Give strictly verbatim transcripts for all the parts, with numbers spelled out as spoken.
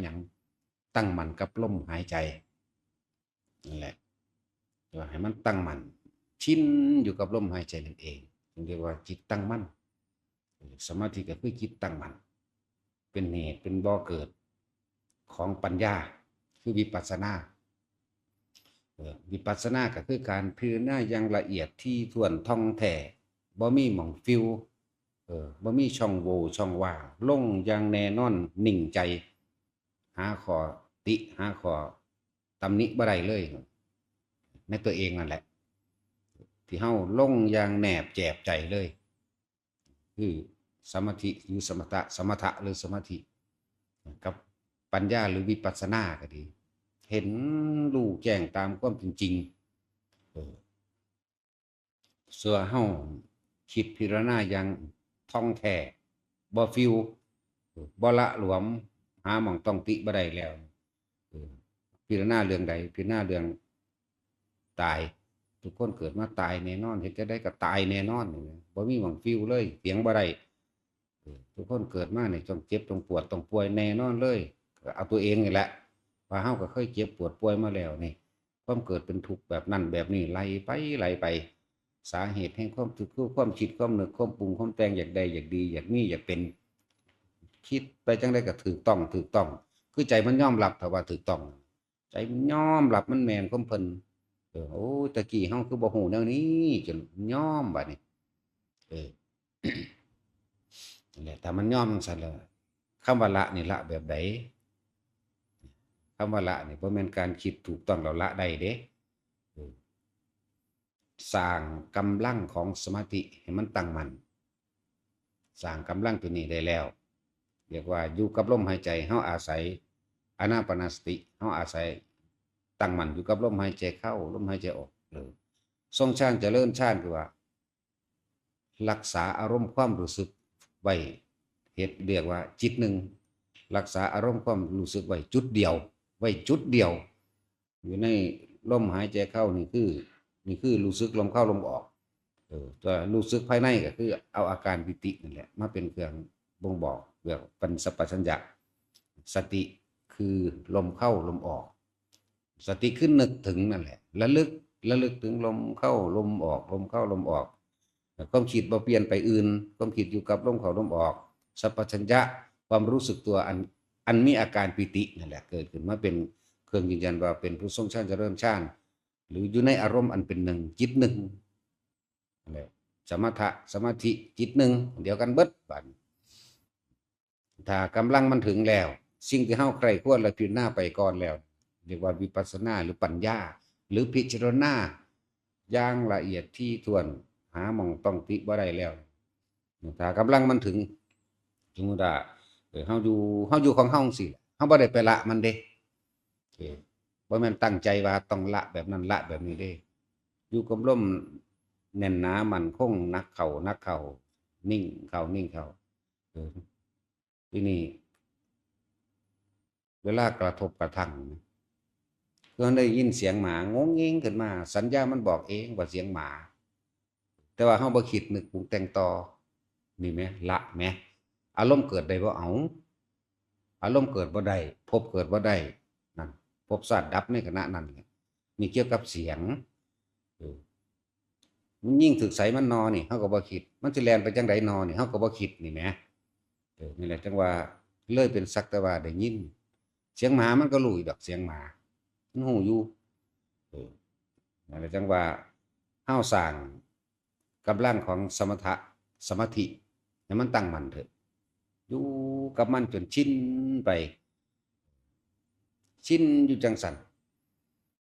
หยัง ตั้งมั่นกับลมหายใจ นั่นแหละ ว่าให้มันตั้งมั่น ชินอยู่กับลมหายใจนั่นเอง จึงเรียกว่าจิตตั้งมั่น สมาธิก็คือจิตตั้งมั่น เป็นเหตุเป็นบ่อเกิดของปัญญา คือวิปัสสนา เออ วิปัสสนาก็คือการพิจารณาอย่างละเอียดถี่ถ้วนท่องแท้ บ่มีหม่องฟิว เออ บ่มีช่องโหว่ช่องว่าง ลงอย่างแน่นอน นิ่งใจ หาข้อติ หาข้อตำหนิบ่ได้เลย ในตัวเองนั่นแหละ ที่เฮาลงอย่างแนบแจบใจเลย คือสมาธิหรือสมถะ สมถะหรือสมาธิ กับปัญญาหรือวิปัสสนาก็ดี เห็นรู้แจ้งตามความเป็นจริง เออ เพื่อเฮาคิดพิจารณาอย่างท่องแท้ บ่ฟิว บ่หละหลวม หาหม่องต้องติบ่ได้แล้ว เออ พิจารณาเรื่องใด พิจารณาเรื่องตาย ทุกคนเกิดมาตายแน่นอน เฮ็ดจั่งใดก็ตายแน่นอน นี่นะ บ่มีหม่องฟิวเลย เถียงบ่ได้ เออ ทุกคนเกิดมานี่ต้องเจ็บ ต้องปวด ต้องป่วยแน่นอนเลย ก็เอาตัวเองนี่แหละ ว่าเฮาก็เคยเจ็บปวดป่วยมาแล้วนี่ ความเกิดเป็นทุกข์แบบนั้นแบบนี้ ไล่ไป ไล่ไป สาเหตุแห่งความทุกข์คือความคิด ความนึก ความปรุง ความแต่ง อยากได้ อยากดี อยากมี อยากเป็น คิดไปจั่งใดก็ถูกต้อง ถูกต้อง คือใจมันยอมรับ ถ้าว่าถูกต้อง ใจมันยอมรับ มันแม่นความเพิ่น เออ โอ้ ตะกี้เฮาคือบ่ฮู้แนวนี้ จนยอมบัดนี้ เออ นั่นแหละ ถ้ามันยอมจั่งซั้นแล้ว คำว่าละนี่ละแบบใด คำว่าละนี่บ่แม่นการคิดถูกต้องแล้วละได้เด้ เออ สร้างกำลังของสมาธิให้มันตั้งมั่น สร้างกำลังตัวนี้ได้แล้ว เรียกว่าอยู่กับลมหายใจ เฮาอาศัยอานาปานสติ เฮาอาศัยตั้งมั่นอยู่กับลมหายใจเข้า ลมหายใจออก เออ ทรงฌานเจริญฌานคือว่า รักษาอารมณ์ความรู้สึกไว้ เฮ็ดเรียกว่าจิตหนึ่ง รักษาอารมณ์ความรู้สึกไว้จุดเดียว ไว้จุดเดียว อยู่ในลมหายใจเข้านี่คือ นี่คือรู้สึกลมเข้าลมออก เออ ตัวรู้สึกภายในก็คือเอาอาการปีตินั่นแหละ มาเป็นเครื่องบ่งบอก เรียกเป็นสัมปชัญญะ สติคือลมเข้าลมออก สติคือนึกถึงนั่นแหละ ระลึก ระลึกถึงลมเข้าลมออก ลมเข้าลมออก ความคิดบ่เปลี่ยนไปอื่น ความคิดอยู่กับลมเข้าลมออก สัมปชัญญะ ความรู้สึกตัวอัน อันมีอาการปีตินั่นแหละ เกิดขึ้นมาเป็นเครื่องยืนยันว่าเป็นผู้ทรงฌานเจริญฌาน หรืออยู่ในอารมณ์อันเป็นหนึ่ง จิตหนึ่ง นั่นแหละ สมถะ สมาธิ จิตหนึ่ง เดียวกันเบิดบัด ถ้ากำลังมันถึงแล้ว สิ่งที่เฮาใคร่ครวญและพิจารณาไปก่อนแล้ว เรียกว่าวิปัสสนาหรือปัญญา หรือพิจารณาอย่างละเอียดถี่ถ้วน หาหม่องต้องติบ่ได้แล้ว ถ้ากำลังมันถึง สมมุติว่า เออ เฮาอยู่ เฮาอยู่ของเฮาจั่งซี้แหละ เฮาบ่ได้ไปละมันเด้ เออ บ่แม่นตั้งใจว่าต้องละแบบนั้นละแบบนี้เด้ อยู่กับลมแน่นหนามั่นคง หนักเข้า หนักเข้า นิ่งเข้า นิ่งเข้า เออ ทีนี้ เวลากระทบกระทั่งนะ คือได้ยินเสียงหมาโงงเงงขึ้นมา สัญญามันบอกเองว่าเสียงหมา แต่ว่าเฮาบ่คิดนึกปรุงแต่งต่อ นี่แหม ละแหม อารมณ์เกิดได้บ่ เอา อารมณ์เกิดบ่ได้ ภพเกิดบ่ได้ นั่น ภพชาติดับในขณะนั้นแหละ นี่เกี่ยวกับเสียง เออ มันยิงถืกไสมันนอนี่ เฮาก็บ่คิด มันสิแล่นไปจั่งใดนอนี่ เฮาก็บ่คิดนี่แหม เออ นี่แหละจั่งว่าเลยเป็นสักแต่ว่าได้ยิน เสียงหมามันก็รู้อยู่ดอก เสียงหมา มันฮู้อยู่ เออ นั่นแหละจั่งว่าเฮาสร้างกำลังของสมถะ สมาธิให้มันตั้งมั่นเถอะ อยู่กับมันจนชินไป ชินอยู่จั่งซั่น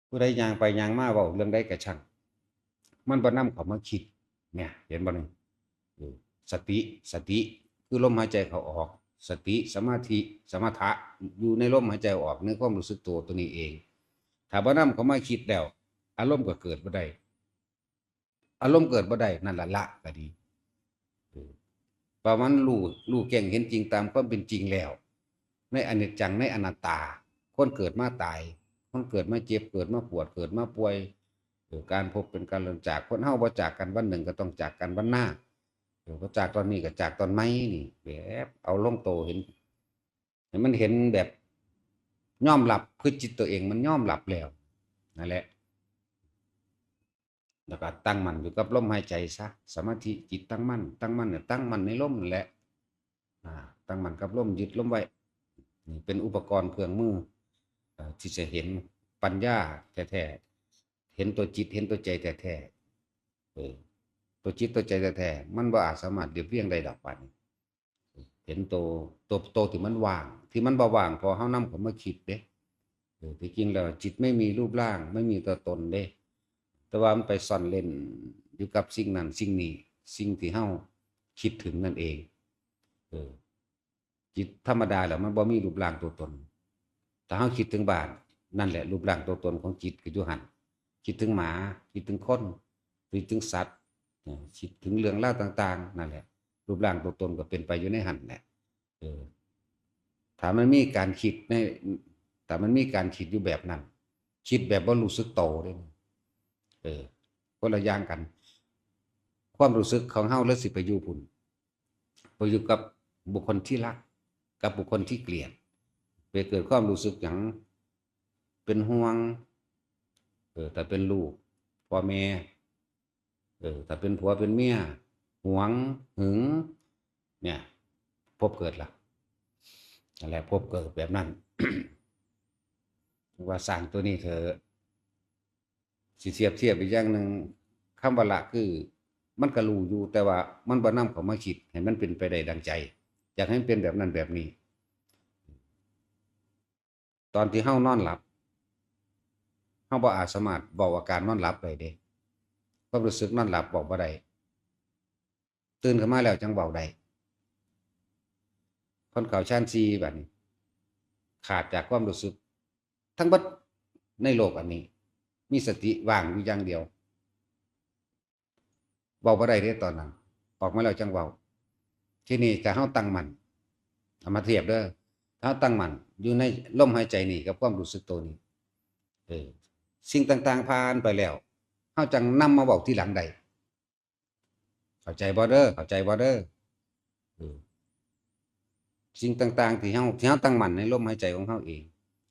ผู้ใดย่างไปย่างมาเว้าเรื่องใดก็ช่าง มันบ่นำเข้ามาคิด เนี่ย เห็นบ่นี่ เออ สติ สติ คือลมหายใจเข้าออก สติ สมาธิ สมถะ อยู่ในลมหายใจออก ในความรู้สึกตัวตัวนี้เอง ถ้าบ่นำเข้ามาคิดแล้ว อารมณ์ก็เกิดบ่ได้ อารมณ์เกิดบ่ได้ นั่นละ ละก็ดี เออ เพราะมันรู้ รู้แจ้งเห็นจริงตามความเป็นจริงแล้ว ในอนิจจัง ในอนัตตา คนเกิดมาตาย คนเกิดมาเจ็บ เกิดมาปวด เกิดมาป่วย เออ การพบเป็นการเริ่มจาก คนเฮาบ่จากกัน วันหนึ่งก็ต้องจากกัน วันหน้า เออ บ่จากตอนนี้ก็จากตอนใหม่นี่ แบบเอาลงโตเห็น ให้มันเห็นแบบ ยอมรับ คือจิตตัวเองมันยอมรับแล้ว นั่นแหละ แล้วก็ตั้งมั่นอยู่กับลมหายใจซะ สมาธิจิตตั้งมั่น ตั้งมั่นเนี่ยตั้งมั่นในลมนั่นแหละ อ่า ตั้งมั่นกับลม ยึดลมไว้ นี่เป็นอุปกรณ์เครื่องมือ เอ่อ ที่จะเห็นปัญญาแท้ๆ เห็นตัวจิต เห็นตัวใจแท้ๆ เออ ตัวจิตตัวใจแท้ๆ มันบ่อาจสามารถเรียบเรียงได้ดอก บาดนี้ เห็นตัว ตัว ตัวที่มันว่าง ที่มันบ่ว่าง เพราะเฮานำเข้ามาคิดเด้ เออ ที่จริงแล้วจิตไม่มีรูปร่าง ไม่มีตัวตนเด้ แต่ว่ามันไปซ่อนเร้นอยู่กับสิ่งนั้นสิ่งนี้ สิ่งที่เฮาคิดถึงนั่นเอง เออ จิตธรรมดาแล้วมันบ่มีรูปร่างตัวตน ถ้าเฮาคิดถึงบ้าน นั่นแหละรูปร่างตัวตนของจิตก็อยู่หั่น คิดถึงหมา คิดถึงคน คิดถึงสัตว์ เออ คิดถึงเรื่องราวต่างๆ นั่นแหละ รูปร่างตัวตนก็เป็นไปอยู่ในหั่นแหละ เออ ถ้ามันมีการคิดใน ถ้ามันมีการคิดอยู่แบบนั้น คิดแบบบ่รู้สึกโตเด้ เออ คนละอย่างกัน ความรู้สึกของเฮาเลยสิไปอยู่พุ้น ไปอยู่กับบุคคลที่รัก กับบุคคลที่เกลียด ไปเกิดความรู้สึกหยัง เป็นห่วง เออ ถ้าเป็นลูก พ่อแม่ เออ ถ้าเป็นผัวเป็นเมีย หวง หึง เนี่ย ภพเกิดละ นั่นแหละ ภพเกิดแบบนั้น ว่าสร้างตัวนี้เถอะ สิเทียบ เทียบอีกอย่างหนึ่ง คำว่าละคือ มันก็รู้อยู่ แต่ว่ามันบ่นำเข้ามาคิดให้มันเป็นไปได้ดังใจ อยากให้มันเป็นแบบนั้นแบบนี้ ตอนที่เฮานอนหลับ เฮาบ่อาจสามารถเว้าอาการนอนหลับได้เด้ ความรู้สึกนอนหลับเว้าบ่ได้ ตื่นขึ้นมาแล้วจั่งเว้าได้ คนเข้าฌานสี่ บาดนี้ ขาดจากความรู้สึกทั้งเบิดในโลกอันนี้ มีสติว่างอยู่อย่างเดียว เว้าบ่ได้เด้ตอนนั้น ออกมาแล้วจั่งเว้า ทีนี้ถ้าเฮาตั้งมั่น เอามาเทียบเด้อ ถ้าเฮาตั้งมั่นอยู่ในลมหายใจนี่กับความรู้สึกตัวนี้ เออ สิ่งต่างๆผ่านไปแล้ว เฮาจั่งนำมาเว้าทีหลังได้ เข้าใจบ่เด้อ เข้าใจบ่เด้อ เออ สิ่งต่างๆที่เฮา ที่เฮาตั้งมั่นในลมหายใจของเฮาเอง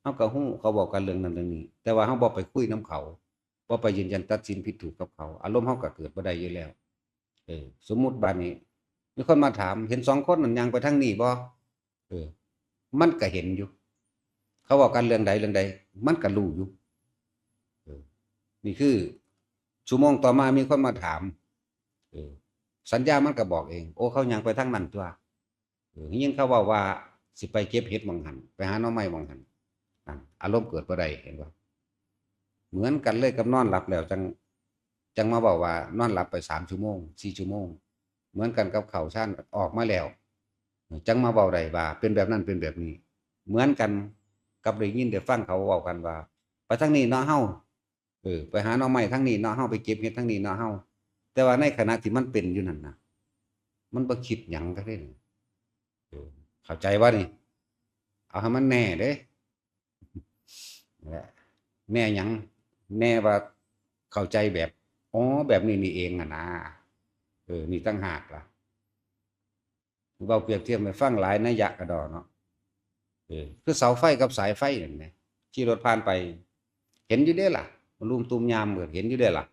เฮาก็ฮู้เขาเว้ากันเรื่องนั้นเรื่องนี้ แต่ว่าเฮาบ่ไปคุยนำเขา บ่ไปยืนยันตัดสินผิดถูกกับเขา อารมณ์เฮาก็เกิดบ่ได้อยู่แล้ว เออ สมมุติบาดนี้ มีคนมาถาม เห็นสองคนนั่นย่างไปทางนี้บ่ เออ มันก็เห็นอยู่ เขาเว้ากันเรื่องใดเรื่องใด มันก็รู้อยู่ เออ นี่คือ ชั่วโมงต่อมามีคนมาถาม เออ สัญญามันก็บอกเอง โอ้ เขาย่างไปทางนั้นตั๊ว เออ ยินเขาเว้าว่าสิไปเก็บเห็ดหม่องหั่น ไปหาหน่อไม้หม่องหั่น นั่น อารมณ์เกิดบ่ได้ เห็นบ่ เหมือนกันเลยกับนอนหลับแล้วจั่ง จั่งมาเว้าว่านอนหลับไปสามชั่วโมง สี่ชั่วโมง เหมือนกันกับเข้าฌานออกมาแล้ว จั่งมาเว้าได้ว่าเป็นแบบนั้นเป็นแบบนี้ เหมือนกันกับได้ยินได้ฟังเขาเว้ากันว่า ไปทางนี้เนาะเฮา เออ ไปหาหน่อไม้ทางนี้เนาะเฮา ไปเก็บเห็ดทางนี้เนาะเฮา แต่ว่าในขณะที่มันเป็นอยู่นั่นน่ะ มันบ่คิดหยังจักเด้ เออ เข้าใจบ่นี่ เอาให้มันแน่เด้ แน่หยัง แน่ว่าเข้าใจแบบ อ๋อ แบบนี้นี่เองอะนะ เออ นี่ต่างหากล่ะ เว้าเปรียบเทียบให้ฟังหลายนัยยะกะดอเนาะ เออ คือเสาไฟกับสายไฟนั่นแหม ขี่รถผ่านไป เห็นอยู่เด้ล่ะ ลุ่มตุ่มยามก็เห็นอยู่เด้ล่ะ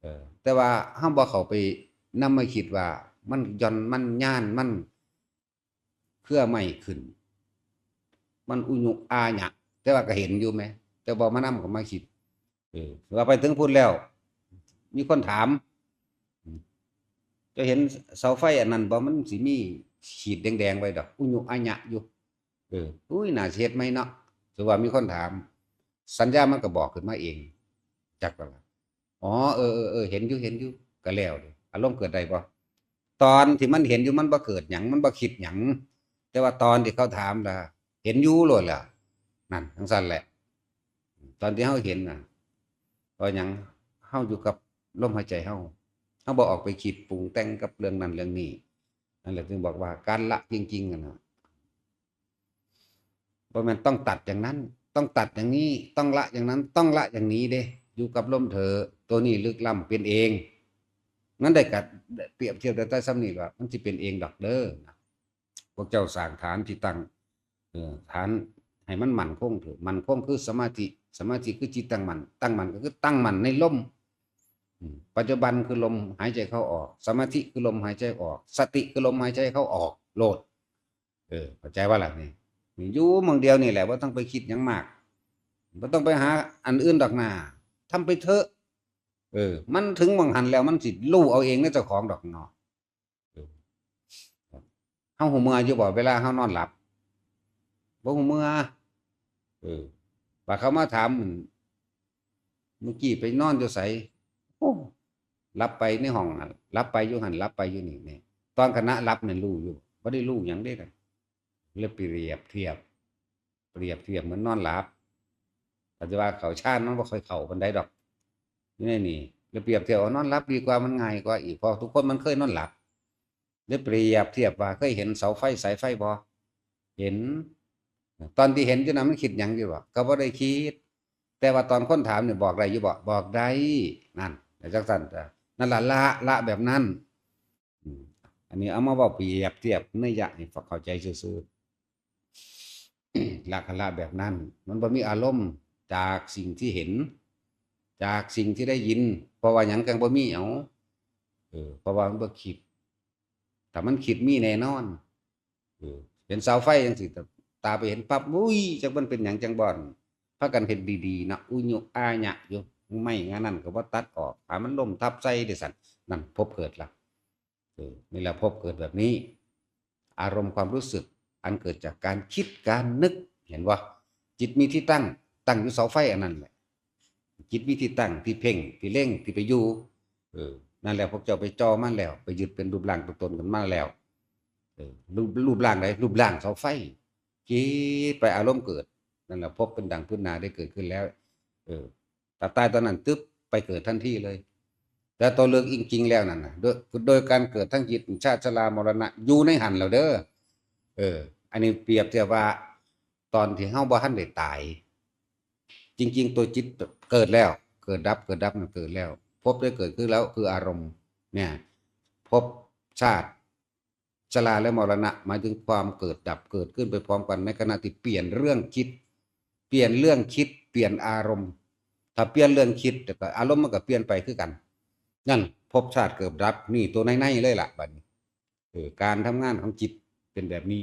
เออ แต่ว่าเฮาบ่เข้าไปนำมาคิดว่ามันหย่อน มันยาน มันเครือไม้ขึ้น มันอุยุอาหยะ แต่ว่าก็เห็นอยู่แหม แต่บ่มานำเข้ามาคิด เออ ว่าไปถึงพุ้นแล้ว มีคนถาม เจ้าเห็นเสาไฟอันนั้นบ่ มันสิมีขีดแดงๆไว้ดอก อุยุอาหยะอยู่ เออ อุ้ย น่าสิเฮ็ดใหม่เนาะ ถือว่ามีคนถาม สัญญามันก็บอกขึ้นมาเอง จักว่าล่ะ อ๋อ เออ เออ เออ เห็นอยู่ เห็นอยู่ ก็แล้วเด้ อารมณ์เกิดได้บ่ ตอนที่มันเห็นอยู่มันบ่เกิดหยัง มันบ่คิดหยัง แต่ว่าตอนที่เขาถามล่ะ เห็นอยู่โลดล่ะ นั่น จั่งซั้นแหละ ตอนที่เฮาเห็นน่ะ เพราะหยัง เฮาอยู่กับลมหายใจเฮา เฮาบ่ออกไปคิดปรุงแต่งกับเรื่องนั้นเรื่องนี้ นั่นแหละจึงบอกว่าการละจริงๆอะนะ บ่แม่นต้องตัดอย่างนั้น ต้องตัดอย่างนี้ ต้องละอย่างนั้น ต้องละอย่างนี้เด้ อยู่กับลมเถอะ ตัวนี้ลึกล้ำเป็นเอง นั่นได้กัดเปรียบเทียบได้แต่ส่ำนี้ว่า มันสิเป็นเองดอกเด้อนะ พวกเจ้าสร้างฐานที่ตั้ง เออ ฐาน ให้มันมั่นคงเถอะ มั่นคงคือสมาธิ สมาธิคือจิตตั้งมั่น ตั้งมั่นก็คือตั้งมั่นในลม อืม ปัจจุบันคือลมหายใจเข้าออก สมาธิคือลมหายใจออก สติคือลมหายใจเข้าออก โลด เออ เข้าใจว่าล่ะนี่ นี่อยู่หม่องเดียวนี่แหละ บ่ต้องไปคิดหยังมาก บ่ต้องไปหาอันอื่นดอกนา ทำไปเถอะ เออ มันถึงหม่องหั้นแล้ว มันสิรู้เอาเองในเจ้าของดอกเนาะ เออ เฮาฮู้เมื่ออยู่บ่ เวลาเฮานอนหลับ บ่ฮู้เมื่อ เออ บาดเขามาถาม เมื่อกี้ไปนอนอยู่ไส โอ้ หลับไปในห้องนั่น หลับไปอยู่หั่น หลับไปอยู่นี่ นี่ ตอนขณะหลับนั่นรู้อยู่ บ่ได้รู้หยังเด้นั่น เลยเปรียบเทียบ เปรียบเทียบเหมือนนอนหลับ ปัจจุบันเข้าฌานมันบ่ค่อยเข้าปานใดดอก อยู่ในนี่ เลยเปรียบเทียบว่านอนหลับดีกว่า มันง่ายกว่าอีก เพราะทุกคนมันเคยนอนหลับ เลยเปรียบเทียบว่าเคยเห็นเสาไฟสายไฟบ่ เห็น ตอนที่เห็นอยู่นั้นมันคิดหยังอยู่บ่ ก็บ่ได้คิด แต่ว่าตอนคนถามนี่บอกได้อยู่บ่ บอกได้ นั่น จั่งซั่นจ้ะ นั่นล่ะ ละ ละแบบนั้น อืม อันนี้เอามาเว้าเปรียบเทียบนัยยะให้เข้าใจซื่อๆ ละ ก็ละแบบนั้น มันบ่มีอารมณ์จากสิ่งที่เห็น จากสิ่งที่ได้ยิน เพราะว่าหยังจั่งบ่มี เอ้า เออ เพราะว่ามันบ่คิด ถ้ามันคิดมีแน่นอน เออ เห็นเสาไฟจั่งซี้ ตาไปเห็นปั๊บ อุ้ย จักมันเป็นหยังจั่งบ่อน พากันเฮ็ดดีๆ เนาะ อุญุอาญะอยู่ ไม้งานั่นก็บ่ตัดออก หามันล้มทับใส่เด้ซั่น นั่นภพเกิดละ เออ นี่แหละภพเกิดแบบนี้ อารมณ์ความรู้สึกอันเกิดจากการคิดการนึก เห็นบ่ จิตมีที่ตั้ง ตั้งอยู่เสาไฟอันนั้นแหละ จิตมีที่ตั้ง ที่เพ่ง ที่เล็ง ที่ไปอยู่ เออ นั่นแหละพวกเจ้าไปจ่อมันแล้ว ไปยึดเป็นรูปร่างตัวตนกันมาแล้ว เออ รูป รูปร่างใด รูปร่างเสาไฟ คิดไปอารมณ์เกิด นั่นแหละภพเป็นดั่งพื้นนาได้เกิดขึ้นแล้ว เออ ถ้าตายตอนนั้นตึ๊บ ไปเกิดทันทีเลย แต่ตัวเลือกจริงๆแล้วนั่นน่ะ โดย โดยการเกิดทั้งจิต ชาติ ชรา มรณะ อยู่ในหั่นแล้วเด้อ เออ อันนี้เปรียบเทียบว่า ตอนที่เฮาบ่ทันได้ตาย จริงๆ ตัวจิตเกิดแล้ว เกิดดับ เกิดดับ มันเกิดแล้ว ภพได้เกิดขึ้นแล้ว คืออารมณ์ เนี่ย ภพ ชาติ ชรา และมรณะ หมายถึงความเกิดดับ เกิดขึ้นไปพร้อมกัน ในขณะที่เปลี่ยนเรื่องคิด เปลี่ยนเรื่องคิด เปลี่ยนอารมณ์ ถ้าเปลี่ยนเรื่องคิด แล้วก็อารมณ์มันก็เปลี่ยนไปคือกัน นั่น ภพ ชาติ เกิดดับ นี่ตัวในๆ เลยล่ะ บัดนี้ เออ การทำงานของจิตเป็นแบบนี้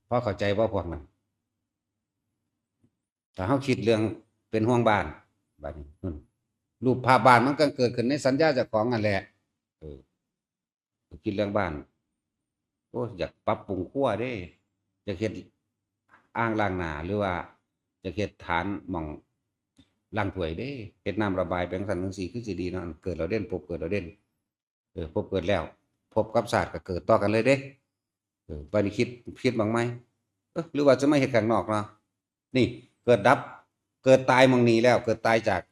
พอเข้าใจบ่พวกนั้น ถ้าเฮาคิดเรื่องเป็นห่วงบ้าน บัดนี้ อืม รูปภาพบ้านมันก็เกิดขึ้นในสัญญาเจ้าของนั่นแหละ เออ คิดเรื่องบ้าน โอ้ อยากปรับปรุงครัวเด้ อยากเฮ็ดอ่างล้างหน้า หรือว่าอยากเฮ็ดฐานหม่องล้างถ้วยเด้ เฮ็ดน้ำระบายไปจั่งซั้นจั่งซี้ คือสิดีเนาะ เกิดแล้วเด่น ภพเกิดแล้วเด่น เออ ภพเกิดแล้ว ภพกับชาติก็เกิดต่อกันเลยเด้ เออ บัดนี้คิด คิดบ้างไหม เออ หรือว่าจะมาเฮ็ดข้างนอกเนาะ นี่ เกิดดับ เกิดตายหม่องนี้แล้ว เกิดตายจาก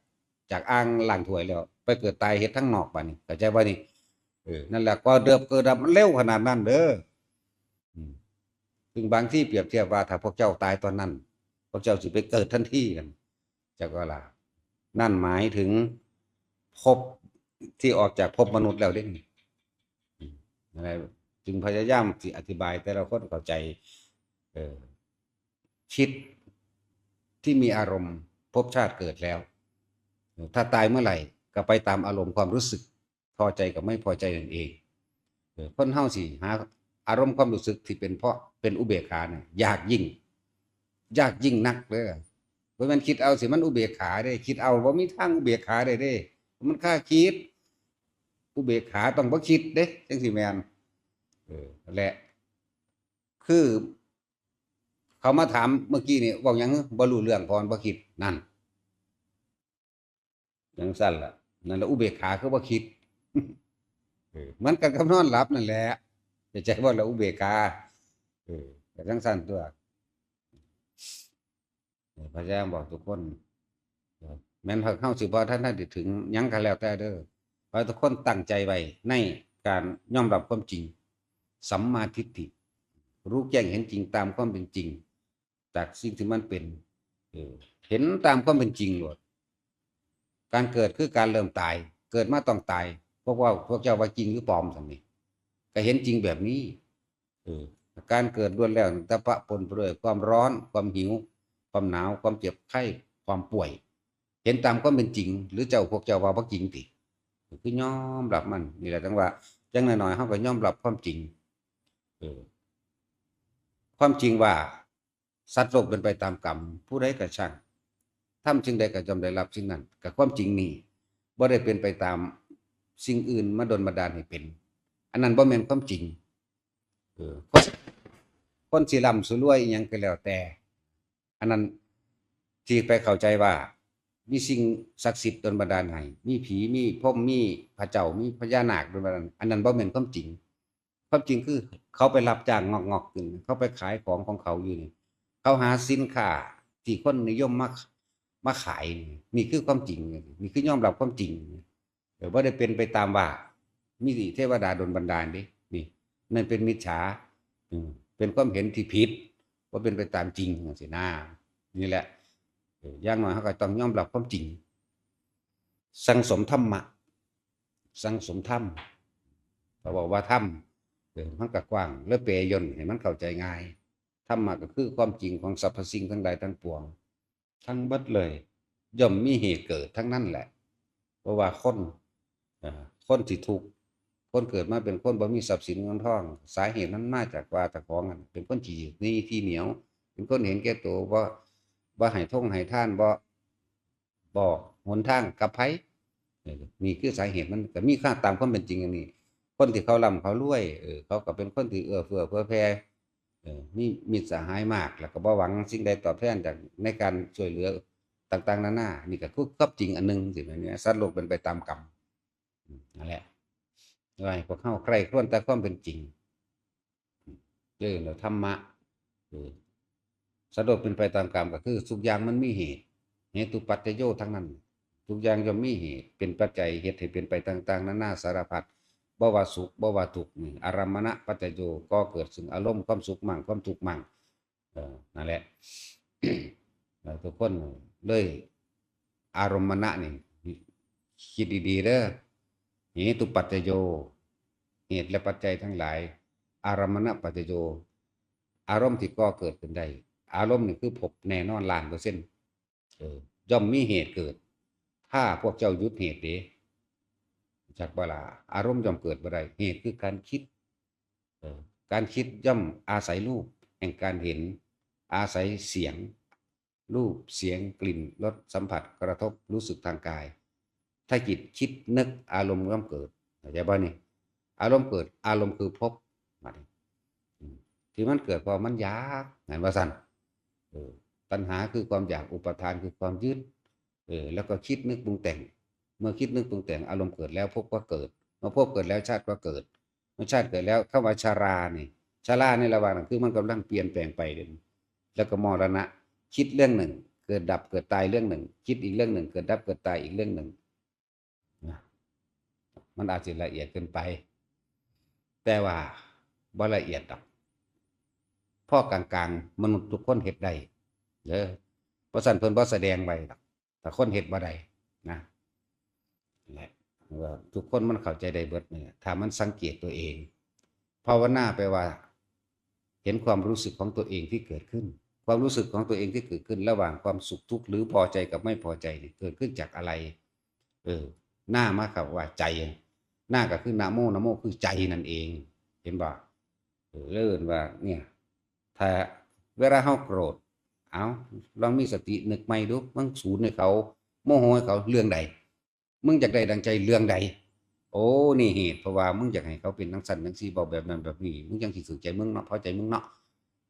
จากอ่างล้างถ้วยแล้ว ไปเกิดตายเฮ็ดทางนอกบัดนี้ เข้าใจบ่นี่ เออ นั่นแหละ ก็เดิบเกิดดับมันเร็วขนาดนั้นเด้อ อืม ซึ่งบางทีเปรียบเทียบว่าถ้าพวกเจ้าตายตอนนั้น พวกเจ้าสิไปเกิดทันทีนั่น จักว่าล่ะ นั่นหมายถึงภพที่ออกจากภพมนุษย์แล้วเด้ อืม นั่นแหละ จึงพยายามสิอธิบายแต่ละคนเข้าใจ เออ จิตที่มีอารมณ์ ภพชาติเกิดแล้ว ถ้าตายเมื่อไหร่ ก็ไปตามอารมณ์ความรู้สึก พอใจกับไม่พอใจนั่นเอง เออ คนเฮาสิหาอารมณ์ความรู้สึกที่เป็นเพราะเป็นอุเบกขาเนี่ย ยากยิ่ง ยากยิ่งนักเด้อ บ่แม่นคิดเอาสิมันอุเบกขาเด้ คิดเอาบ่มีทางอุเบกขาได้เด้ มันคาคิด อุเบกขาต้องบ่คิดเด้ จั่งสิแม่น เออ นั่นแหละ คือ เขามาถามเมื่อกี้นี่ เว้าหยัง บ่รู้เรื่อง เพราะมันบ่คิด นั่น จั่งซั้นล่ะ นั่นแหละอุเบกขาคือบ่คิด เออ เหมือนกันกับนอนหลับนั่นแหละ เข้าใจบ่ล่ะ อุเบกขา เออ ก็จั่งซั้นตั๊ว เออ พยายามบอกทุกคน เออ แม้นพวกเฮาสิบ่ทันได้ถึงหยังก็แล้วแต่เด้อ ขอให้ทุกคนตั้งใจไว้ในการยอมรับความจริง สัมมาทิฏฐิ รู้แจ้งเห็นจริงตามความเป็นจริง จากสิ่งที่มันเป็น เออ เห็นตามความเป็นจริงโลด การเกิดคือการเริ่มตาย เกิดมาต้องตาย พวกว่า พวกเจ้าว่าจริงหรือปลอมซั่นนี่ ก็เห็นจริงแบบนี้ เออ การเกิดล้วนแล้วแต่ปะปนไปด้วยความร้อน ความหิว ความหนาว ความเจ็บไข้ ความป่วย เห็นตามความเป็นจริง หรือเจ้าพวกเจ้าว่าบ่จริงติ คือยอมรับมัน นี่แหละจั่งว่า จั่งน้อยๆ เฮาก็ยอมรับความจริง เออ ความจริงว่า สัตว์โลกเป็นไปตามกรรม ผู้ใดก็ช่าง ทำสิ่งใดก็ย่อมได้รับสิ่งนั้น ก็ความจริงนี่ บ่ได้เป็นไปตามสิ่งอื่นมาดลบันดาลให้เป็น อันนั้นบ่แม่นความจริง เออ คน คนสิร่ำสิรวยอิหยังก็แล้วแต่ อันนั้นที่ไปเข้าใจว่า มีสิ่งศักดิ์สิทธิ์ดลบันดาลให้ มีผี มีพรหม มีพระเจ้า มีพญานาคดลบันดาล อันนั้นบ่แม่นความจริง ความจริงคือเขาไปรับจ้างงอกๆ อยู่นี่ เขาไปขายของของเขาอยู่นี่ เขาหาสินค้าที่คนนิยมมา มาขายนี่ นี่คือความจริง นี่คือยอมรับความจริง เออ บ่ได้เป็นไปตามว่า มีเทวดาดลบันดาลเด้ นี่ นั่นเป็นมิจฉา อืม เป็นความเห็นที่ผิด บ่เป็นไปตามจริงจั่งซี้นะ นี่แหละ เออ อย่างน้อยเฮาก็ต้องยอมรับความจริง สั่งสมธรรมะ สั่งสมธรรม เขาบอกว่าธรรม เออ มันก็กว้าง แล้วแปลย่นให้มันเข้าใจง่าย ธรรมะก็คือความจริงของสรรพสิ่งทั้งหลายทั้งปวง ทั้งเบิดเลย ย่อมมีเหตุเกิดทั้งนั้นแหละ เพราะว่าคน เอ่อ คนที่ทุกข์ คนเกิดมาเป็นคนบ่มีทรัพย์สินเงินทอง สาเหตุมันมาจากว่าเจ้าของนั่นเป็นคนขี้หนีขี้เหนียว เป็นคนเห็นแก่ตัว บ่ บ่ให้ทงให้ทาน บ่บอกหนทางกับไผ เออ นี่คือสาเหตุมันก็มีค่าตามความเป็นจริงอย่างนี้ คนที่เขาร่ำเขารวย เออ เขาก็เป็นคนที่เอื้อเฟื้อเผื่อแผ่ เออ มีมิตรสหายมาก แล้วก็บ่หวังสิ่งใดตอบแทนจากในการช่วยเหลือต่างๆ นานา นี่ก็คือความจริงอันหนึ่ง สิแม่นเนี่ย สัตว์โลกเป็นไปตามกรรม อืม นั่นแหละ ว่าให้พวกเฮาใคร่ครวญแต่ความเป็นจริง เออ แล้วธรรมะ เออ สัตว์โลกเป็นไปตามกรรมก็คือทุกอย่างมันมีเหตุ เหตุปัจจโยทั้งนั้น ทุกอย่างย่อมมีเหตุ เป็นปัจจัย เหตุให้เป็นไปต่างๆ นานาสารพัด บ่ว่าสุข บ่ว่าทุกข์ นี่ อารมมณปัจจโย ก่อเกิดซึ่งอารมณ์ความสุขมั่ง ความทุกข์มั่ง เออ นั่นแหละ แล้วทุกคนเลย อารมมณะนี่ คิดดีๆ เด้อ เหตุปัจจโย เหตุและปัจจัยทั้งหลาย อารมมณปัจจโย อารมณ์ที่ก่อเกิดขึ้นได้ อารมณ์นี่คือพบแน่นอนล้านเปอร์เซ็นต์ เออ ย่อมมีเหตุเกิด ถ้าพวกเจ้าหยุดเหตุเด้ จักบ่ล่ะ อารมณ์ย่อมเกิดบ่ได้ เหตุคือการคิด เออ การคิดย่อมอาศัยรูปแห่งการเห็น อาศัยเสียง รูป เสียง กลิ่น รส สัมผัส กระทบ รู้สึกทางกาย ถ้าจิตคิดนึก อารมณ์ย่อมเกิด เข้าใจบ่นี่ อารมณ์เกิด อารมณ์คือภพ บัดนี้ อืม ที่มันเกิดเพราะมันอยาก แม่นว่าซั่น เออ ตัณหาคือความอยาก อุปาทานคือความยึด เออ แล้วก็คิดนึกปรุงแต่ง เมื่อคิดนึกปรุงแต่ง อารมณ์เกิดแล้ว ภพก็เกิด เมื่อภพเกิดแล้ว ชาติก็เกิด เมื่อชาติเกิดแล้ว คำว่าชรานี่ ชราในระหว่างนั้นคือมันกำลังเปลี่ยนแปลงไปเด้ แล้วก็มรณะ คิดเรื่องหนึ่ง เกิดดับ เกิดตายเรื่องหนึ่ง คิดอีกเรื่องหนึ่ง เกิดดับ เกิดตายอีกเรื่องหนึ่ง นะ มันอาจจะละเอียดเกินไป แต่ว่าบ่ละเอียดดอก พอกลางๆ มนุษย์ทุกคนเฮ็ดได้เด้อ เพราะฉะนั้นเพิ่นบ่แสดงไว้ดอก ถ้าคนเฮ็ดบ่ได้นะ นั่นแหละ ว่าทุกคนมันเข้าใจได้เบิดนี่แหละ ถ้ามันสังเกตตัวเอง ภาวนาแปลว่า เห็นความรู้สึกของตัวเองที่เกิดขึ้น ความรู้สึกของตัวเองที่เกิดขึ้น ระหว่างความสุขทุกข์หรือพอใจกับไม่พอใจเนี่ย เกิดขึ้นจากอะไร เออ หน้ามาครับว่าใจ หน้าก็คือนะโม นะโมคือใจนั่นเอง เห็นบ่ เออ แล้วเอิ้นว่า เนี่ย ถ้าเวลาเฮาโกรธ เอา ลองมีสตินึกใหม่ดู มึงสูนให้เขา โมโหให้เขาเรื่องใด มึงอยากได้ดังใจเรื่องใด โอ้ นี่เหตุ เพราะว่ามึงอยากให้เขาเป็นจั่งซั้นจั่งซี้ เว้าแบบนั้นแบบนี้ มึงจั่งสิถืกใจมึงเนาะ พอใจมึงเนาะ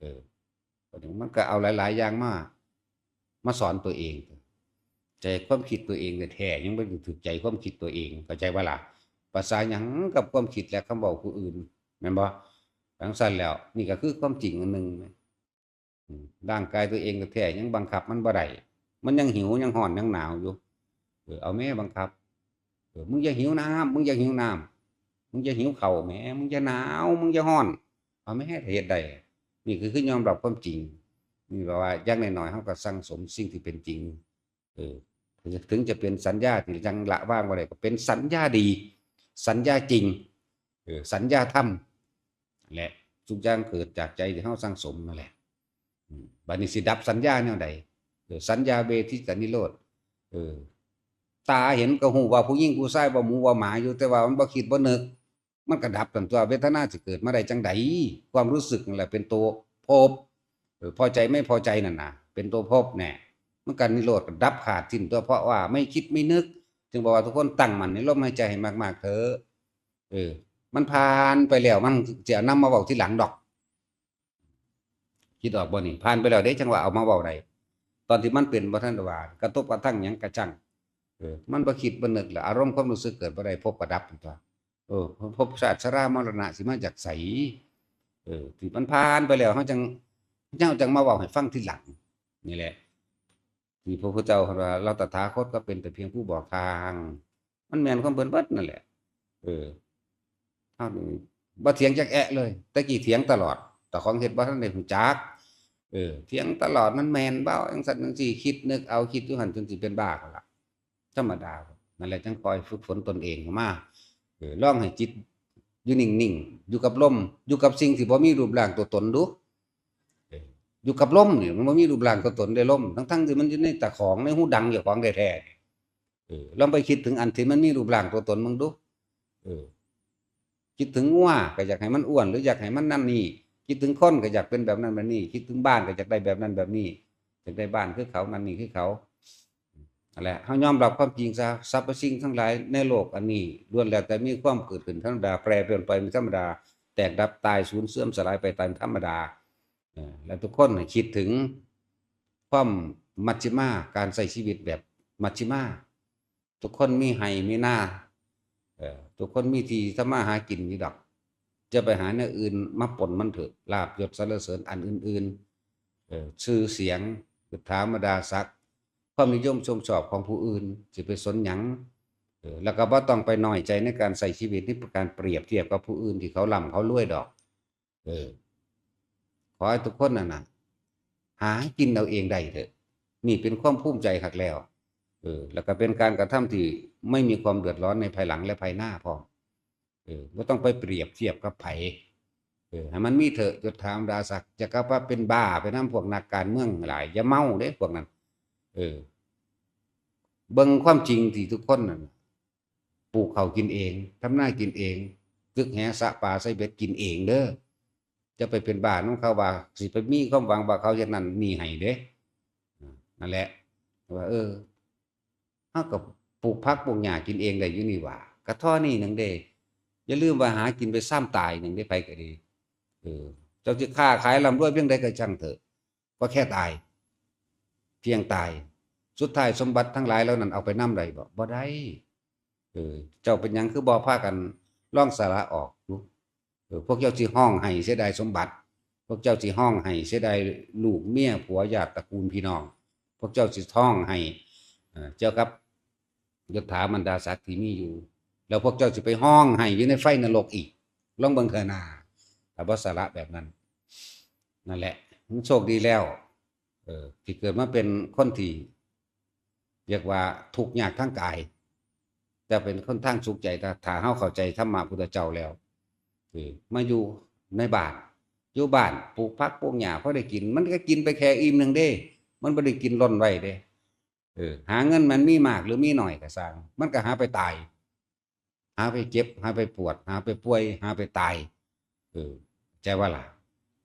เออ บัดนี้มันก็เอาหลายๆ อย่างมา มาสอนตัวเอง ใจความคิดตัวเองแท้ๆ ยังบ่ถืกใจความคิดตัวเอง เข้าใจบ่ล่ะ ประสาหยังกับความคิดและคำเว้าผู้อื่น แม่นบ่ จั่งซั้นแล้ว นี่ก็คือความจริงอันหนึ่ง อืม ร่างกายตัวเองแท้ๆ ยังบังคับมันบ่ได้ มันยังหิว ยังร้อน ยังหนาวอยู่ เออ เอาแม่บังคับ เออ มึงอย่าหิวน้ำ มึงอย่าหิวน้ำ มึงอย่าหิวข้าวแหม มึงอย่าหนาว มึงอย่าร้อน เอาแม่ ถ้าเฮ็ดได้ นี่คือ คือยอมรับความจริง นี่แปลว่าอย่างน้อยๆ เฮาก็สั่งสมสิ่งที่เป็นจริง เออ ถึงจะเป็นสัญญาที่ยังละวางบ่ได้ ก็เป็นสัญญาดี สัญญาจริง เออ สัญญาธรรม และ ทุกอย่างเกิดจากใจที่เฮาสั่งสมนั่นแหละ อืม บัดนี้สิดับสัญญาแนวใด เออ สัญญาเวทิตานิโรธ เออ ตาเห็นก็ฮู้ว่าผู้หญิงผู้ชาย ว่าหมูว่าหมาอยู่ แต่ว่ามันบ่คิดบ่นึก มันก็ดับตันตัว เวทนาสิเกิดมาได้จังใด ความรู้สึกนั่นแหละเป็นตัวภพ เออ พอใจไม่พอใจนั่นน่ะ เป็นตัวภพแน่ มันก็นิโรธ ก็ดับขาดสิ้นตัว เพราะว่าไม่คิดไม่นึก จึงบอกว่าทุกคนตั้งมั่นในลมหายใจให้มากๆเถอะ เออ มันผ่านไปแล้ว มันจะนำมาเว้าทีหลังดอก คิดออกบ่นี่ ผ่านไปแล้วเด้ จังว่าเอามาเว้าได้ ตอนที่มันเป็นบ่ทันได้ว่า กระทบกระทั่งหยังกะจั่ง เออ มันบ่คิดบ่นึกแล้ว อารมณ์ความรู้สึกเกิดบ่ได้ ภพก็ดับตันตัว เออ ภพชาติชรามรณะสิมาจากไส เออ ที่มันผ่านไปแล้ว เฮาจัง เฮาจังมาเว้าให้ฟังทีหลัง นี่แหละ ที่พระพุทธเจ้าว่า เราตถาคตก็เป็นแต่เพียงผู้บอกทาง มันแม่นของเพิ่นเบิดนั่นแหละ เออ เฮานี่บ่เถียงจักแอะเลย แต่กี้เถียงตลอด แต่ของเฮ็ดบ่ทันได้ฮู้จัก เออ เถียงตลอด มันแม่นบ่ จังซั่นจังซี่ คิดนึกเอา คิดอยู่หั่นจนสิเป็นบ้าพุ้นล่ะ ธรรมดา นั่นแหละ จังคอยฝึกฝนตนเองเข้ามา เออ ลองให้จิตอยู่นิ่งๆ อยู่กับลม อยู่กับสิ่งที่บ่มีรูปร่างตัวตนดู เออ อยู่กับลมนี่มันบ่มีรูปร่างตัวตนเด้ ลม ทั้งๆที่มันอยู่ในตาของ ในฮูดังเจ้าของแท้ๆ เออ ลองไปคิดถึงอันที่มันมีรูปร่างตัวตนมึงดู เออ คิดถึงงัวก็อยากให้มันอ้วน หรืออยากให้มันนั่นนี่ คิดถึงคนก็อยากเป็นแบบนั้นแบบนี้ คิดถึงบ้านก็อยากได้แบบนั้นแบบนี้ อยากได้บ้านคือเขา นั่นนี่คือเขา นั่นแหละ เฮายอมรับความจริงซะ สรรพสิ่งทั้งหลายในโลกอันนี้ ล้วนแล้วแต่มีความเกิดขึ้นธรรมดา แปรเปลี่ยนไปเป็นธรรมดา แตกดับตายสูญเสื่อมสลายไปตามธรรมดา เออ และทุกคนให้คิดถึงความมัชฌิมา การใช้ชีวิตแบบมัชฌิมา ทุกคนมีไฮ่มีนา เออ ทุกคนมีที่ทำมาหากินอยู่ดอก จะไปหาแนวอื่นมาปนมันเถอะ ลาภยศสรรเสริญอันอื่นๆ เออ ชื่อเสียง ยศถาบรรดาศักดิ์ ความนิยมชมชอบของผู้อื่น สิไปสนหยัง เออ แล้วก็บ่ต้องไปน้อยใจในการใช้ชีวิต ในการเปรียบเทียบกับผู้อื่นที่เขาร่ำเขารวยดอก เออ ขอให้ทุกคนนั่นน่ะ หากินเอาเองได้เถอะ นี่เป็นความภูมิใจคักแล้ว เออ แล้วก็เป็นการกระทำที่ไม่มีความเดือดร้อนในภายหลังและภายหน้าพร้อม เออ บ่ต้องไปเปรียบเทียบกับไผ เออ ให้มันมีเถอะ ยศถาบรรดาศักดิ์ จะกลับว่าเป็นบ้าไปนำพวกนักการเมืองหลาย อย่าเมาเด้พวกนั้น เออ เบิ่งความจริงที่ทุกคนนั่น ปลูกข้าวกินเอง ทำนากินเอง ตึกแหสระปลาใส่เบ็ดกินเองเด้อ จะไปเป็นบ้านำเขาว่า สิไปมีความหวังว่าเขาเฮ็ดนั่นนี่ให้เด้ นั่นแหละ ว่า เออ เฮาก็ปลูกผักปลูกหญ้ากินเองได้อยู่นี่หว่า กะเท่านี้หนึ่งเด้ อย่าลืมว่าหากินไปซ้ำตายหนึ่งเด้ ไผก็ดี เออ เจ้าสิค้าขายร่ำรวยเพียงใดก็ช่างเถอะ ก็แค่ตาย เพียงตาย สุดท้ายสมบัติทั้งหลายเหล่านั้นเอาไปนำได้บ่ บ่ได้ เออ เจ้าเป็นหยังคือบ่พากันลองสละออกดู เออ พวกเจ้าสิฮ้องไห้เสียดายสมบัติ พวกเจ้าสิฮ้องไห้เสียดายลูกเมียผัวญาติตระกูลพี่น้อง พวกเจ้าสิฮ้องไห้ เอ่อ เกี่ยวกับยศถาบรรดาศักดิ์ที่มีอยู่ แล้วพวกเจ้าสิไปฮ้องไห้อยู่ในไฟนรกอีก ลองเบิ่งเถอะนา ถ้าบ่สละแบบนั้น นั่นแหละ มันโชคดีแล้ว เออ ที่เกิดมาเป็นคนที่ เรียกว่าทุกข์ยากทางกาย แต่เป็นคนทางสุขใจ ถ้า ถ้าเฮาเข้าใจธรรมะพุทธเจ้าแล้ว เออ มาอยู่ในบ้าน อยู่บ้านปลูกผักปลูกหญ้าพอได้กิน มันก็กินไปแค่อิ่มหนึ่งเด้ มันบ่ได้กินล้นไว้เด้ เออ หาเงินมันมีมากหรือมีน้อยก็ซ่าง มันก็หาไปตาย หาไปเจ็บ หาไปปวด หาไปป่วย หาไปตาย เออ ใจว่าล่ะ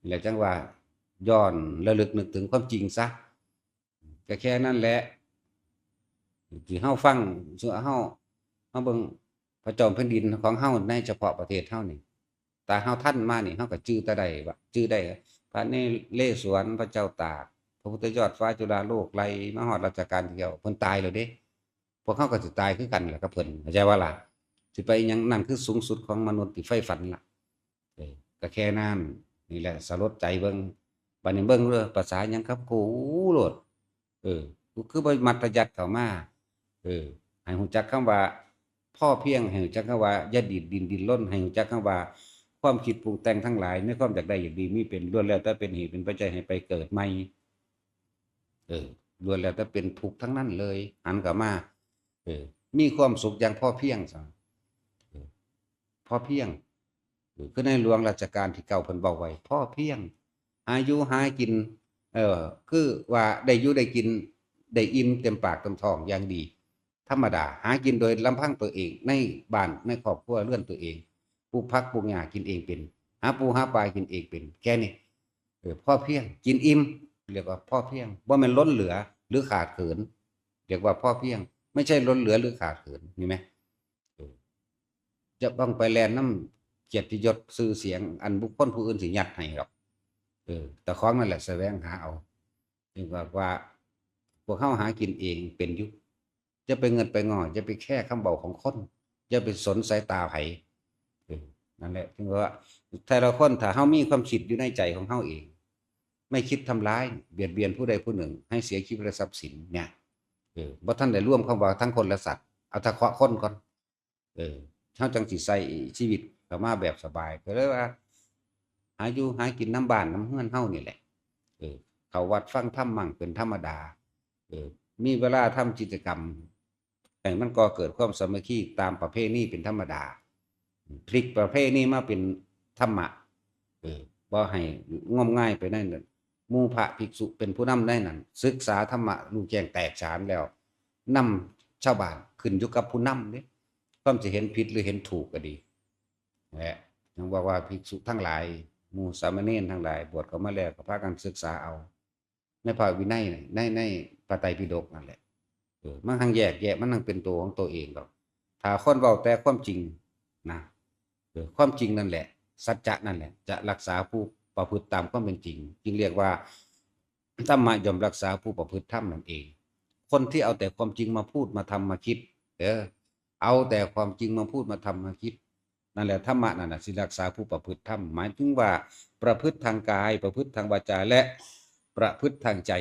แล้วจังว่าย้อนระลึกนึกถึงความจริงซะ ก็แค่นั้นแหละ ที่เฮาฟัง เฮา เฮาเบิ่งพระจอมแผ่นดินของเฮาในเฉพาะประเทศเฮานี่ แต่เฮาทันมานี่ เฮาก็จื่อแต่ได้ว่า จื่อได้ พระนเรศวร พระเจ้าตาก พระพุทธยอดฟ้าจุฬาโลก ไล่มาฮอดรัชกาลที่เก้า เพิ่นตายแล้วเด้ พวกเฮาก็สิตายคือกันแหละกับเพิ่น เข้าใจบ่ล่ะ สิไปอิหยัง นั่นคือสูงสุดของมนุษย์ที่ใฝ่ฝันล่ะ เออ ก็แค่นั้น นี่แหละสลดใจเบิ่ง บัดนี้เบิ่งเด้อ ภาษาหยังครับ กูโลด เออ กูคือบ่มัธยัสถ์เข้ามา เออ ให้รู้จักคำว่าพอเพียง ให้รู้จักคำว่าอย่าดิ้น ดิ้น ดิ้นรน ให้รู้จักคำว่าความคิดปรุงแต่งทั้งหลาย ในความอยากได้อยากดีมีเป็น ล้วนแล้วแต่เป็นเหตุเป็นปัจจัยให้ไปเกิดใหม่ เออ ล้วนแล้วแต่เป็นทุกข์ทั้งนั้นเลย หันกลับมา เออ มีความสุขอย่างพอเพียงซะ เออ พอเพียง เออ คือในหลวงรัชกาลที่เก้าเพิ่นเว้าไว้ พอเพียง หาอยู่หากิน เออ คือว่าได้อยู่ได้กิน ได้อิ่มเต็มปากเต็มท้องอย่างดี ธรรมดา หากินโดยลำพังตัวเอง ในบ้านในครอบครัวเรือนตัวเอง ปลูกผักปลูกหญ้ากินเองเป็น หาปูหาปลากินเองเป็น แค่นี้ เออ พอเพียง กินอิ่ม เรียกว่าพอเพียง บ่แม่นล้นเหลือหรือขาดเขิน เรียกว่าพอเพียง ไม่ใช่ล้นเหลือหรือขาดเขิน เห็นไหม เออ จะต้องไปแล่นนำเกียรติยศชื่อเสียง อันบุคคลผู้อื่นสิยัดให้ดอก เออ แต่ของนั่นแหละแสวงหาเอา จึงว่า ว่า พวกเฮาหากินเองเป็นอยู่ จะไปเงินไปงอ จะไปแคร์คำเว้าของคน จะไปสนสายตาไผ เออ นั่นแหละ ถึงว่า แต่ละคนถ้าเฮามีความคิดอยู่ในใจของเฮาเอง ไม่คิดทำร้าย เบียดเบียนผู้ใดผู้หนึ่ง ให้เสียชีวิตและทรัพย์สินเนี่ย เออ บ่ทันได้รวมคำว่าทั้งคนและสัตว์ เอาเฉพาะคนก่อน เออ เฮาจังสิใช้ชีวิตเข้ามาแบบสบาย ก็เลยว่า หาอยู่หากินนำบ้านนำเฮือนเฮานี่แหละ เออ เข้าวัดฟังธรรมมั่งเป็นธรรมดา เออ มีเวลาทำกิจกรรม ให้มันก่อเกิดความสามัคคีตามประเพณีเป็นธรรมดา พลิกประเพณีมาเป็นธรรมะ เออ บ่ให้งมงายไปในนั้น หมู่พระภิกษุเป็นผู้นำในนั้น ศึกษาธรรมะรู้แจ้งแตกฉานแล้ว นำชาวบ้าน ขึ้นอยู่กับผู้นำเด้ ความสิเห็นผิดหรือเห็นถูกก็ดี และยังบอกว่าภิกษุทั้งหลาย หมู่สามเณรทั้งหลาย บวชเข้ามาแล้วก็พากันศึกษาเอา ในพระวินัย ใน ในพระไตรปิฎกนั่นแหละ เออ มันทั้งแยกแยะ มันทั้งเป็นตัวของตัวเองดอก ถ้าคนเว้าแต่ความจริงนะ เออ ความจริงนั่นแหละ สัจจะนั่นแหละ จะรักษาผู้ประพฤติตามความเป็นจริง จึงเรียกว่า ธรรมะย่อมรักษาผู้ประพฤติธรรมนั่นเอง คนที่เอาแต่ความจริงมาพูดมาทำมาคิด เออ เอาแต่ความจริงมาพูดมาทำมาคิด นั่นแหละ ธรรมะนั่นน่ะสิรักษาผู้ประพฤติธรรม หมายถึงว่าประพฤติทางกาย ประพฤติทางวาจา และประพฤติทางใจ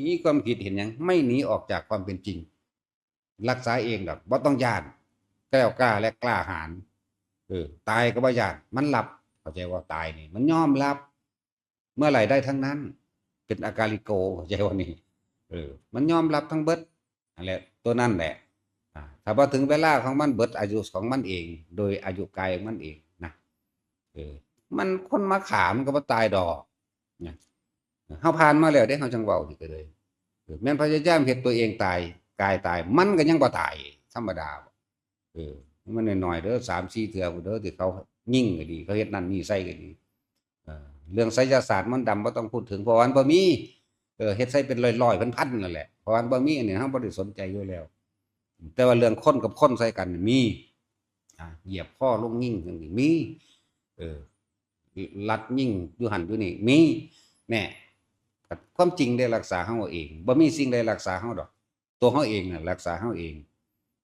มีความคิดเห็นหยัง ไม่หนีออกจากความเป็นจริง รักษาเองดอก บ่ต้องย้าน แกล้วกล้าและกล้าหาญ เออ ตายก็บ่ย้าน มันรับ เข้าใจว่าตายนี่ มันยอมรับ เมื่อไหร่ได้ทั้งนั้น เป็นอากาลิโก เข้าใจว่านี่ เออ มันยอมรับทั้งเบิด นั่นแหละ ตัวนั่นแหละ อ่า ถ้าพอถึงเวลาของมันเบิดอายุของมันเอง โดยอายุกายของมันเองนะ เออ มันคนมาฆ่ามันก็บ่ตายดอกนะ เฮาผ่านมาแล้วเด้ เฮาจังเว้านี่ก็เลย เออ แม่นพยายามเฮ็ดตัวเองตาย กายตาย มันก็ยังบ่ตาย ธรรมดาบ่ เออ มันน้อยๆเด้อ สามสี่เทื่อพุ้นเด้อ ที่เขายิงก็ดี เขาเฮ็ดนั่นนี่ใส่ก็ดี เออ เรื่องไสยศาสตร์มนต์ดำบ่ต้องพูดถึง เพราะว่ามันบ่มี เออ เฮ็ดใส่เป็นร้อยๆ พันๆ นั่นแหละ เพราะว่ามันบ่มี อันนี้เฮาบ่ได้สนใจอยู่แล้ว แต่ว่าเรื่องคนกับคนใส่กันนี่มี อ่า เหยียบคอลงยิงจั่งซี้มี เออ ลัดยิงอยู่หั่นอยู่นี่มี แน่ ความจริงได้รักษาเฮาเอง บ่มีสิ่งใดรักษาเฮาดอก ตัวเฮาเองน่ะรักษาเฮาเอง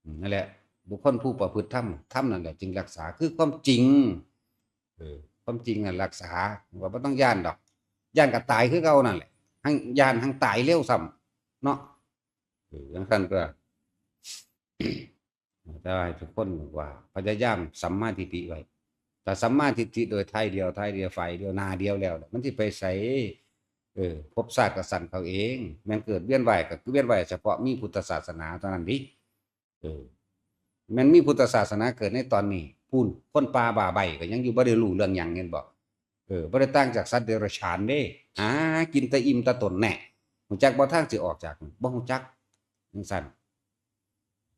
อืม นั่นแหละ บุคคลผู้ประพฤติธรรม ธรรมนั่นแหละจึงรักษา คือความจริง เออ ความจริงน่ะรักษา ว่าบ่ต้องย้านดอก ย้านก็ตายคือเก่านั่นแหละ หั้งย้านหั้งตายเร็วซ้ำ เนาะ เออ จั่งซั้นก็ แต่ว่าให้ทุกคนว่าพยายามสัมมาทิฏฐิไว้ ถ้าสัมมาทิฏฐิโดยท้ายเดียว ท้ายเดียว ฝ่ายเดียว หน้าเดียวแล้ว มันสิไปไส เออ ภพชาติก็สั้นเข้าเอง แม่นเกิดเวียนว่ายก็คือเวียนว่ายเฉพาะมีพุทธศาสนาเท่านั้นติ เออ แม่นมีพุทธศาสนาเกิดในตอนนี้ พู้น คนป่าบ้าใบ้ก็ยังอยู่ บ่ได้รู้เรื่องหยัง เห็นบ่ เออ บ่ได้ต่างจากสัตว์เดรัจฉานเด้ หากินแต่อิ่มแต่ตนแน่ ฮู้จักบ่ทางสิออกจาก บ่ฮู้จัก จั่งซั้น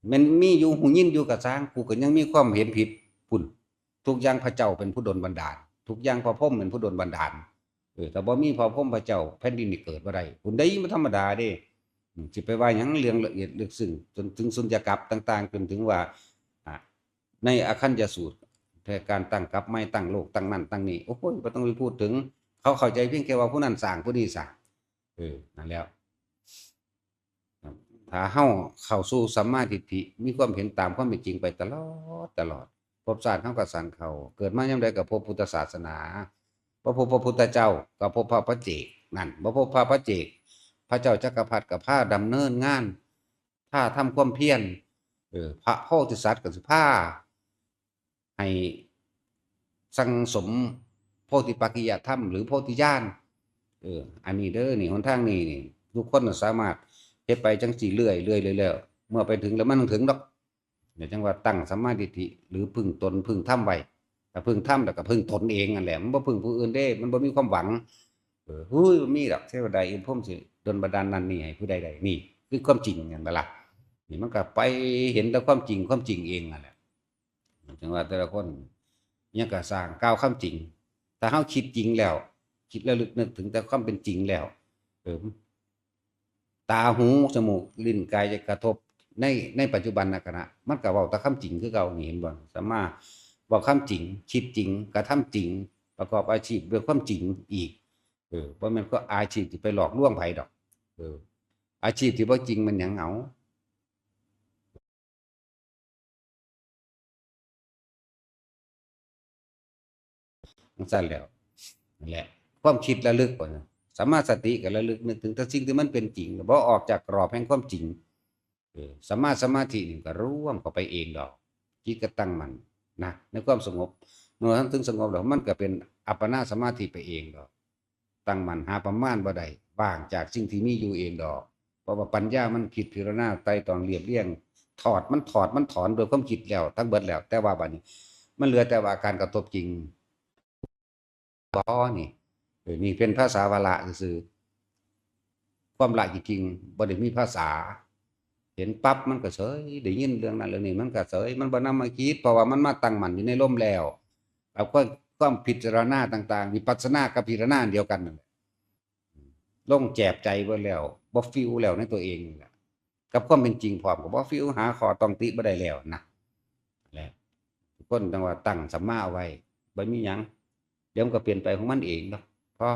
แม่นมีอยู่ ฮู้ยินอยู่ก็ซ่าง กูก็ยังมีความเห็นผิด พู้น ทุกอย่างพระเจ้าเป็นผู้ดลบันดาล ทุกอย่างพระพรหมเป็นผู้ดลบันดาล เออ ถ้าบ่มีพระพรหมพระเจ้า แผ่นดินนี่เกิดบ่ได้ พู้นเด้ มันธรรมดาเด้ อืม สิไปว่าหยังเรื่องละเอียดลึกซึ้ง จนถึงสุญญากาศต่างๆ จนถึงว่า อ่ะ ในอคัญญสูตร แต่การตั้งกลับใหม่ ตั้งโลก ตั้งนั่น ตั้งนี่ โอ้ย บ่ต้องไปพูดถึง เขาเข้าใจเพียงแค่ว่าผู้นั้นสร้าง ผู้นี้สร้าง เออ นั่นแล้ว ถ้าเฮาเข้าสู่สัมมาทิฏฐิ มีความเห็นตามความเป็นจริงไปตลอด ตลอด ภพชาติเฮาก็สั้นเข้า เกิดมายามใดก็พบพุทธศาสนา บ่พบพระพุทธเจ้าก็พบพระปัจเจก นั่น บ่พบพระปัจเจก พระเจ้าจักรพรรดิก็พาดำเนินงาน พาทำความเพียร เออ พระโพธิสัตว์ก็สิพา ให้สั่งสมโพธิปักขิยธรรม หรือโพธิญาณ เออ อันนี้เด้อ นี่หนทางนี้นี่ ทุกคนน่ะสามารถเฮ็ดไปจั่งซี้เรื่อยๆ เรื่อยๆ เมื่อไปถึงแล้วมันถึงดอก เนี่ยจั่งว่าตั้งสัมมาทิฏฐิ หรือพึ่งตนพึ่งธรรมไว้ ก็พึ่งธรรมแล้วก็พึ่งตนเองนั่นแหละ มันบ่พึ่งผู้อื่นเด้ มันบ่มีความหวัง เออ เฮ้ย บ่มีดอก เทวดาอินพรหมสิดลบันดาลนั่นนี่ให้ผู้ใดได้ นี่คือความจริง แม่นบ่ล่ะ นี่มันก็ไปเห็นแต่ความจริง ความจริงเองนั่นแหละ มันจั่งว่าแต่ละคนยังก็สร้างกล่าวความจริง ถ้าเฮาคิดจริงแล้ว คิดระลึกนึกถึงแต่ความเป็นจริงแล้ว เออ ตา หู จมูก ลิ้น กาย จะกระทบใน ในปัจจุบันขณะ มันก็เว้าแต่ความจริงคือเก่า นี่เห็นบ่ สัมมา เว้าความจริง คิดจริง กระทำจริง ประกอบอาชีพด้วยความจริงอีก เออ บ่แม่นก็อาชีพที่ไปหลอกลวงไผดอก เออ อาชีพที่บ่จริงมันหยังเอา จั่งซั้นแล้ว นั่นแหละ ความคิดระลึกว่านะ สัมมาสติก็ระลึกนึกถึงแต่สิ่งที่มันเป็นจริง บ่ออกจากกรอบแห่งความจริง เออ สัมมาสมาธินี่ก็รวมเข้าไปเองดอก จิตก็ตั้งมั่นนะ ในความสงบ เมื่อมันถึงสงบแล้ว มันก็เป็นอัปปนาสมาธิไปเองดอก ตั้งมั่นหาประมาณบ่ได้ ว่างจากสิ่งที่มีอยู่เองดอก เพราะว่าปัญญามันคิดพิจารณาไตร่ตรองเรียบเรียง ถอด มันถอด มันถอนโดยความคิดแล้ว ทั้งเบิดแล้ว แต่ว่าบัดนี้ มันเหลือแต่ว่าการกระทบจริง บ่นี่ เออ นี่เป็นภาษาว่าละซื่อๆ ความละจริงๆ บ่ได้มีภาษา เห็นปั๊บมันก็เฉย ได้ยินเรื่องนั้นเรื่องนี้มันก็เฉย มันบ่นำมาคิด เพราะว่ามันมาตั้งมั่นอยู่ในลมแล้ว กับความ ความพิจารณาต่างๆ วิปัสสนากับพิจารณาอันเดียวกันนั่นแหละ ลงแจบใจเบิดแล้ว บ่ feel แล้วในตัวเองนี่แหละ กับความเป็นจริงพร้อม ก็บ่ feel หาข้อต้องติบ่ได้แล้วนะ แหละ ทุกคนต้องว่าตั้งสัมมาเอาไว้ บ่มีหยัง เดี๋ยวมันก็เปลี่ยนไปของมันเองเนาะ พอ